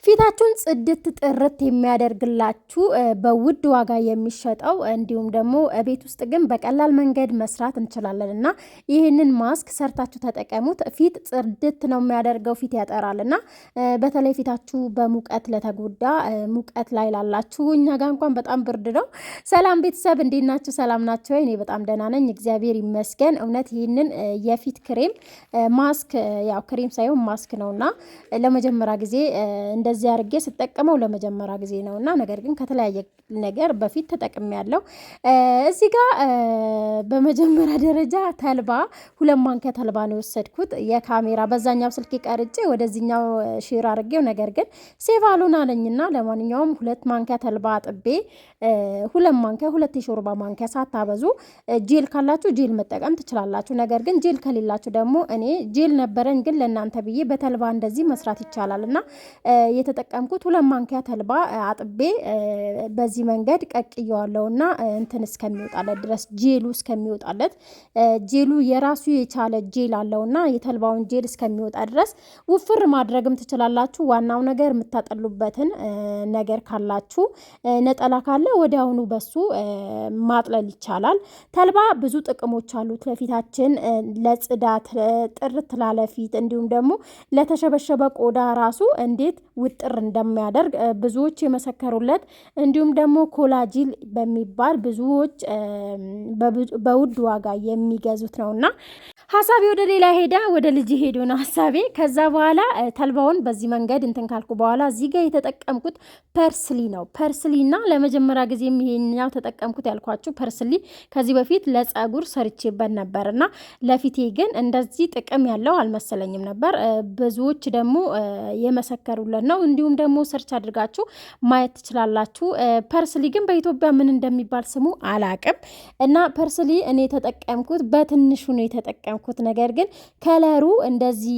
ፊታችሁን ጽድት ጥርት የሚያደርግላችሁ በውድ ዋጋ የሚሸጠው እንዲሁም ደግሞ ቤት ውስጥ ግን በቀላል መንገድ መስራት እንችላለን እና ይህንን ማስክ ሰርታችሁ ተጠቀሙት። ፊት ጽድት ነው የሚያደርገው፣ ፊት ያጠራል እና በተለይ ፊታችሁ በሙቀት ለተጎዳ ሙቀት ላይ ላላችሁ፣ እኛ ጋር እንኳን በጣም ብርድ ነው። ሰላም ቤተሰብ፣ እንዴት ናችሁ? ሰላም ናቸው? እኔ በጣም ደህና ነኝ፣ እግዚአብሔር ይመስገን። እውነት ይህንን የፊት ክሬም ማስክ፣ ያው ክሬም ሳይሆን ማስክ ነውና ለመጀመሪያ ጊዜ እንደዚህ አድርጌ ስጠቀመው ለመጀመሪያ ጊዜ ነው እና ነገር ግን ከተለያየ ነገር በፊት ተጠቅሜያለሁ። እዚህ ጋር በመጀመሪያ ደረጃ ተልባ 2 ማንኪያ ተልባ ነው የወሰድኩት። የካሜራ በዛኛው ስልክ ቀርጬ ወደዚህኛው share አድርጌው ነገር ግን save አልሆን አለኝና ለማንኛውም 2 ማንኪያ ተልባ አጥቤ 2 ማንኪያ፣ 2 የሾርባ ማንኪያ ሳታበዙ፣ ጄል ካላችሁ ጄል መጠቀም ትችላላችሁ። ነገር ግን ጄል ከሌላችሁ ደግሞ እኔ ጄል ነበረኝ ግን ለእናንተ ብዬ በተልባ እንደዚህ መስራት ይቻላል እና የተጠቀምኩት 2 ማንኪያ ተልባ አጥቤ በዚህ መንገድ ቀቅየዋለሁ እና እንትን እስከሚወጣለት ድረስ፣ ጄሉ እስከሚወጣለት፣ ጄሉ የራሱ የቻለ ጄል አለውና የተልባውን ጄል እስከሚወጣ ድረስ ውፍር ማድረግም ትችላላችሁ። ዋናው ነገር የምታጠሉበትን ነገር ካላችሁ፣ ነጠላ ካለ ወዲያውኑ በሱ ማጥለል ይቻላል። ተልባ ብዙ ጥቅሞች አሉት ለፊታችን፣ ለጽዳት፣ ጥርት ላለ ፊት እንዲሁም ደግሞ ለተሸበሸበ ቆዳ ራሱ እንዴት ውጥር እንደሚያደርግ ብዙዎች የመሰከሩለት እንዲሁም ደግሞ collagen በሚባል ብዙዎች በውድ ዋጋ የሚገዙት ነውና ሀሳቤ ወደ ሌላ ሄዳ ወደ ልጅ ሄዶ ነው ሀሳቤ። ከዛ በኋላ ተልባውን በዚህ መንገድ እንትን ካልኩ በኋላ እዚህ ጋር የተጠቀምኩት parsley ነው። Parsley እና ለመጀመሪያ ጊዜ ይሄኛው ተጠቀምኩት ያልኳችሁ parsley ከዚህ በፊት ለጸጉር ሰርቼበት ነበር እና ለፊቴ ግን እንደዚህ ጥቅም ያለው አልመሰለኝም ነበር። ብዙዎች ደግሞ የመሰከሩለት ነው። እንዲሁም ደግሞ search አድርጋችሁ ማየት ትችላላችሁ። Parsley ግን በኢትዮጵያ ምን እንደሚባል ስሙ አላቅም እና parsley እኔ የተጠቀምኩት በትንሹ ነው የተጠቀምኩት። ነገር ግን color ኡ እንደዚህ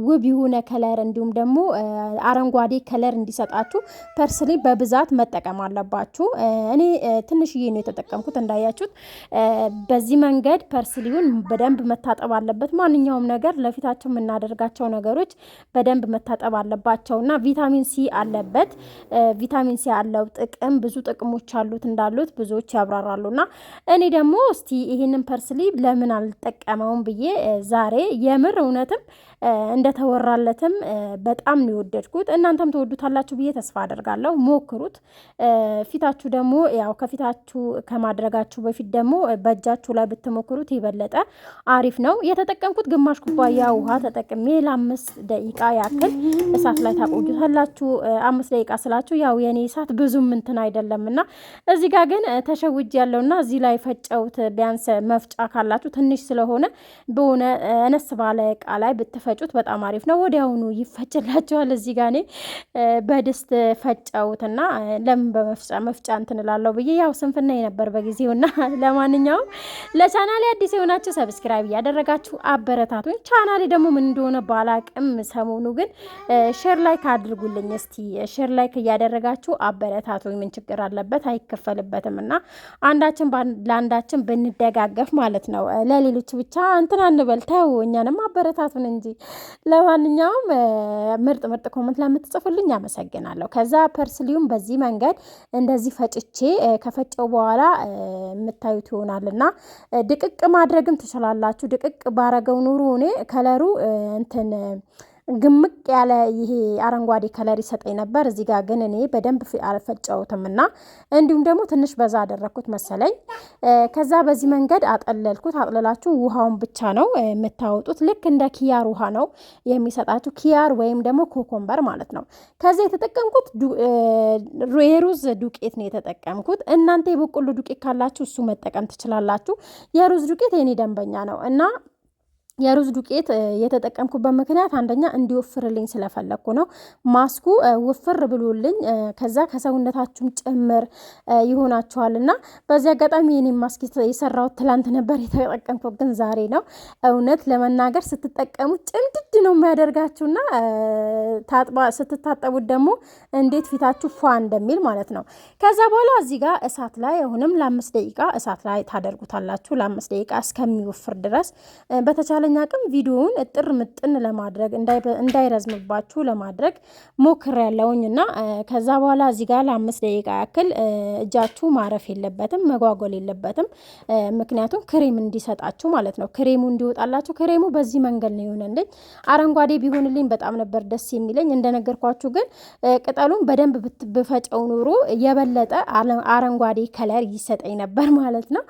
ውብ የሆነ color እንዲሁም ደግሞ አረንጓዴ color እንዲሰጣችሁ parsley በብዛት መጠቀም አለባችሁ። እኔ ትንሽዬ ነው የተጠቀምኩት እንዳያችሁት። በዚህ መንገድ parsley ውን በደንብ መታጠብ አለበት። ማንኛውም ነገር ለፊታችን የምናደርጋቸው ነገሮች በደንብ መታጠብ አለባቸው እና ቪታሚን ሲ አለበት። ቪታሚን ሲ አለው፣ ጥቅም ብዙ ጥቅሞች አሉት እንዳሉት ብዙዎች ያብራራሉ እና እኔ ደግሞ እስቲ ይህንን parsley ለምን አልጠቀመውም ብዬ ዛሬ የምር እውነትም እንደተወራለትም በጣም ነው የወደድኩት። እናንተም ትወዱታላችሁ ብዬ ተስፋ አደርጋለሁ። ሞክሩት። ፊታችሁ ደግሞ ያው ከፊታችሁ ከማድረጋችሁ በፊት ደግሞ በእጃችሁ ላይ ብትሞክሩት የበለጠ አሪፍ ነው። የተጠቀምኩት ግማሽ ኩባያ ውሃ ተጠቅሜ ለ5 ደቂቃ ያክል እሳት ላይ ታቆዩታላችሁ። 5 ደቂቃ ስላችሁ ያው የኔ እሳት ብዙም እንትን አይደለም እና እዚህ ጋር ግን ተሸውጅ ያለውና እዚህ ላይ ፈጨውት። ቢያንስ መፍጫ ካላችሁ ትንሽ ስለሆነ በሆነ አነስ ባለ እቃ ላይ ብትፈጩት በጣም አሪፍ ነው። ወዲያውኑ ይፈጭላችኋል። እዚህ ጋር እኔ በድስት ፈጨውትና ለምን በመፍጫ መፍጫ እንትን እላለሁ ብዬ ያው ስንፍና ነበር በጊዜውና ለማንኛውም ለቻናሌ አዲስ የሆናችሁ subscribe እያደረጋችሁ አበረታቱኝ። ቻናሌ ደግሞ ምን እንደሆነ ባላቅም ሰሞኑ ግን share like አድርጉልኝ እስቲ፣ share like እያደረጋችሁ አበረታቱኝ። ምን ችግር አለበት? አይከፈልበትም እና አንዳችን ለአንዳችን ብንደጋገፍ ማለት ነው። ለሌሎች ብቻ እንትን አንበል፣ ተው እኛንም አበረታቱን እንጂ። ለማንኛውም ምርጥ ምርጥ comment ለምትጽፉልኝ አመሰግናለሁ። ከዛ parsley ውን በዚህ መንገድ እንደዚህ ፈጭቼ ከፈጨው በኋላ የምታዩት ይሆናል እና ድቅቅ ማድረግም ትችላላችሁ። ድቅቅ ባረገው ኑሩ እኔ color ኡ እንትን ግምቅ ያለ ይሄ አረንጓዴ color ይሰጠኝ ነበር። እዚህ ጋር ግን እኔ በደንብ አልፈጨሁትም እና እንዲሁም ደግሞ ትንሽ በዛ አደረግኩት መሰለኝ። ከዛ በዚህ መንገድ አጠለልኩት። አጥልላችሁ ውሃውን ብቻ ነው የምታወጡት። ልክ እንደ ኪያር ውሃ ነው የሚሰጣችሁ፣ ኪያር ወይም ደግሞ cucumber ማለት ነው። ከዛ የተጠቀምኩት የሩዝ ዱቄት ነው የተጠቀምኩት። እናንተ የበቆሎ ዱቄት ካላችሁ እሱ መጠቀም ትችላላችሁ። የሩዝ ዱቄት የኔ ደንበኛ ነው እና የሩዝ ዱቄት የተጠቀምኩበት ምክንያት አንደኛ እንዲወፍርልኝ ስለፈለግኩ ነው። ማስኩ ውፍር ብሎልኝ ከዛ ከሰውነታችሁም ጭምር ይሆናችኋል እና በዚህ አጋጣሚ የኔ ማስክ የሰራሁት ትላንት ነበር፣ የተጠቀምኩት ግን ዛሬ ነው። እውነት ለመናገር ስትጠቀሙ ጭምድድ ነው የሚያደርጋችሁና ስትታጠቡት ደግሞ እንዴት ፊታችሁ ፏ እንደሚል ማለት ነው። ከዛ በኋላ እዚህ ጋር እሳት ላይ አሁንም ለ5 ደቂቃ እሳት ላይ ታደርጉታላችሁ። ለ5 ደቂቃ እስከሚወፍር ድረስ በተቻለ በተቻለኝ አቅም ቪዲዮውን እጥር ምጥን ለማድረግ፣ እንዳይረዝምባችሁ ለማድረግ ሞክሬያለሁኝ። እና ከዛ በኋላ እዚህ ጋር ለ5 ደቂቃ ያክል እጃችሁ ማረፍ የለበትም፣ መጓጎል የለበትም። ምክንያቱም ክሬም እንዲሰጣችሁ ማለት ነው፣ ክሬሙ እንዲወጣላችሁ። ክሬሙ በዚህ መንገድ ነው የሆነልኝ። አረንጓዴ ቢሆንልኝ በጣም ነበር ደስ የሚለኝ። እንደነገርኳችሁ ግን ቅጠሉን በደንብ ብፈጨው ኖሮ የበለጠ አረንጓዴ color ይሰጠኝ ነበር ማለት ነው።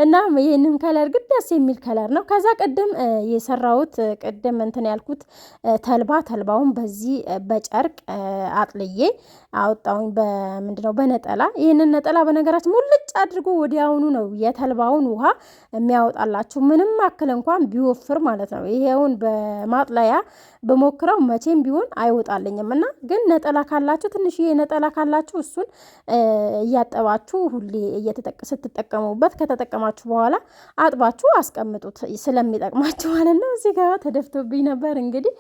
እና ይህንን color ግን ደስ የሚል color ነው። ከዛ ቅድም የሰራሁት፣ ቅድም እንትን ያልኩት ተልባ፣ ተልባውን በዚህ በጨርቅ አጥልዬ አወጣሁኝ። በምንድነው፣ በነጠላ። ይህንን ነጠላ በነገራችን ሙልጭ አድርጎ ወዲያውኑ ነው የተልባውን ውሃ የሚያወጣላችሁ፣ ምንም አክል እንኳን ቢወፍር ማለት ነው። ይሄውን በማጥለያ በሞክረው መቼም ቢሆን አይወጣልኝም። እና ግን ነጠላ ካላችሁ፣ ትንሽዬ ነጠላ ካላችሁ፣ እሱን እያጠባችሁ ሁሌ ስትጠቀሙበት፣ ከተጠቀማችሁ በኋላ አጥባችሁ አስቀምጡት፣ ስለሚጠቅማችሁ ማለት ነው። እዚህ ጋር ተደፍቶብኝ ነበር እንግዲህ።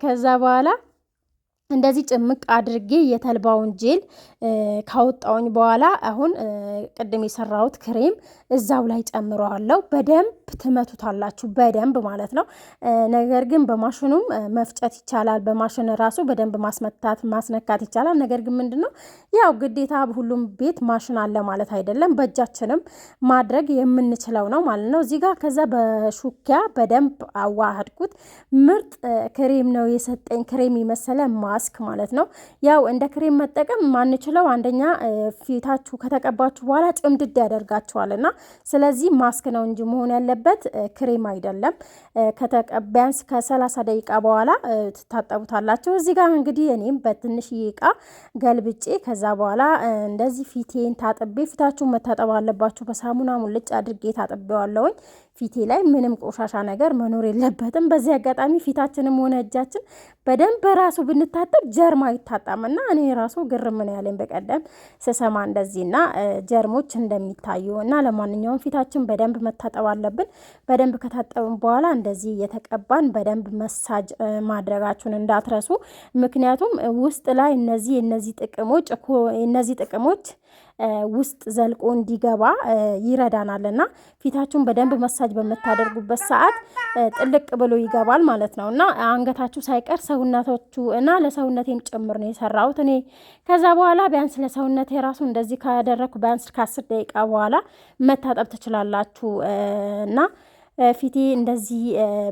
ከዛ በኋላ እንደዚህ ጭምቅ አድርጌ የተልባውን ጄል ካወጣውኝ በኋላ አሁን ቅድም የሰራሁት ክሬም እዛው ላይ ጨምረዋለሁ። በደንብ ትመቱታላችሁ፣ በደንብ ማለት ነው። ነገር ግን በማሽኑም መፍጨት ይቻላል። በማሽን ራሱ በደንብ ማስመታት ማስነካት ይቻላል። ነገር ግን ምንድነው፣ ያው ግዴታ ሁሉም ቤት ማሽን አለ ማለት አይደለም። በእጃችንም ማድረግ የምንችለው ነው ማለት ነው። እዚህ ጋር ከዛ በሹኪያ በደንብ አዋሃድኩት። ምርጥ ክሬም ነው የሰጠኝ፣ ክሬም የመሰለ ማስክ ማለት ነው። ያው እንደ ክሬም መጠቀም ማንችለው አንደኛ ፊታችሁ ከተቀባችሁ በኋላ ጭምድድ ያደርጋችኋል፣ እና ስለዚህ ማስክ ነው እንጂ መሆን ያለበት ክሬም አይደለም። ቢያንስ ከ30 ደቂቃ በኋላ ትታጠቡታላችሁ። እዚህ ጋር እንግዲህ እኔም በትንሽዬ እቃ ገልብጬ ከዛ በኋላ እንደዚህ ፊቴን ታጥቤ፣ ፊታችሁን መታጠብ አለባችሁ። በሳሙና ሙልጭ አድርጌ ታጥቤዋለሁኝ። ፊቴ ላይ ምንም ቆሻሻ ነገር መኖር የለበትም። በዚህ አጋጣሚ ፊታችንም ሆነ እጃችን በደንብ በራሱ ብንታጠብ ጀርም አይታጣም፣ እና እኔ ራሱ ግርም ነው ያለኝ በቀደም ስሰማ እንደዚህና ጀርሞች እንደሚታዩ። እና ለማንኛውም ፊታችን በደንብ መታጠብ አለብን። በደንብ ከታጠብን በኋላ እንደዚህ እየተቀባን በደንብ መሳጅ ማድረጋችሁን እንዳትረሱ። ምክንያቱም ውስጥ ላይ እነዚህ ጥቅሞች ውስጥ ዘልቆ እንዲገባ ይረዳናል፣ እና ፊታችሁን በደንብ መሳጅ በምታደርጉበት ሰዓት ጥልቅ ብሎ ይገባል ማለት ነው፣ እና አንገታችሁ ሳይቀር ሰውነታችሁ፣ እና ለሰውነቴም ጭምር ነው የሰራሁት እኔ። ከዛ በኋላ ቢያንስ ለሰውነቴ ራሱ እንደዚህ ካደረግኩ ቢያንስ ከ10 ደቂቃ በኋላ መታጠብ ትችላላችሁ፣ እና ፊቴ እንደዚህ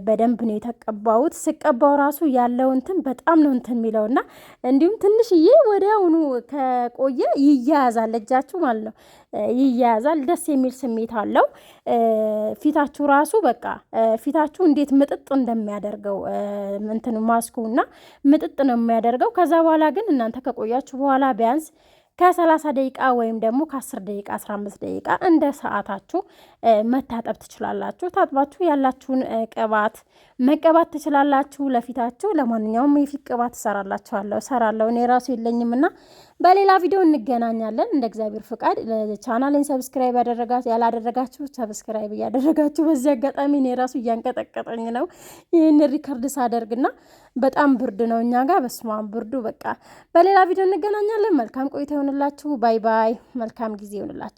በደንብ ነው የተቀባሁት። ስቀባው ራሱ ያለው እንትን በጣም ነው እንትን የሚለው፣ እና እንዲሁም ትንሽዬ ወዲያውኑ ከቆየ ይያያዛል፣ እጃችሁ ማለት ነው ይያያዛል። ደስ የሚል ስሜት አለው። ፊታችሁ ራሱ በቃ ፊታችሁ እንዴት ምጥጥ እንደሚያደርገው እንትን ማስኩ እና ምጥጥ ነው የሚያደርገው። ከዛ በኋላ ግን እናንተ ከቆያችሁ በኋላ ቢያንስ ከ30 ደቂቃ ወይም ደግሞ ከ10 ደቂቃ፣ 15 ደቂቃ እንደ ሰዓታችሁ መታጠብ ትችላላችሁ። ታጥባችሁ ያላችሁን ቅባት መቀባት ትችላላችሁ ለፊታችሁ። ለማንኛውም የፊት ቅባት እሰራላችኋለሁ፣ እሰራለሁ፣ እኔ ራሱ የለኝም፣ እና በሌላ ቪዲዮ እንገናኛለን እንደ እግዚአብሔር ፍቃድ። ቻናልን subscribe ያላደረጋችሁ subscribe እያደረጋችሁ፣ በዚህ አጋጣሚ እኔ ራሱ እያንቀጠቀጠኝ ነው ይህን record ሳደርግና በጣም ብርድ ነው እኛ ጋር፣ በስመ አብ ብርዱ በቃ። በሌላ ቪዲዮ እንገናኛለን። መልካም ቆይታ ይሆንላችሁ። Bye bye። መልካም ጊዜ ይሆንላችሁ።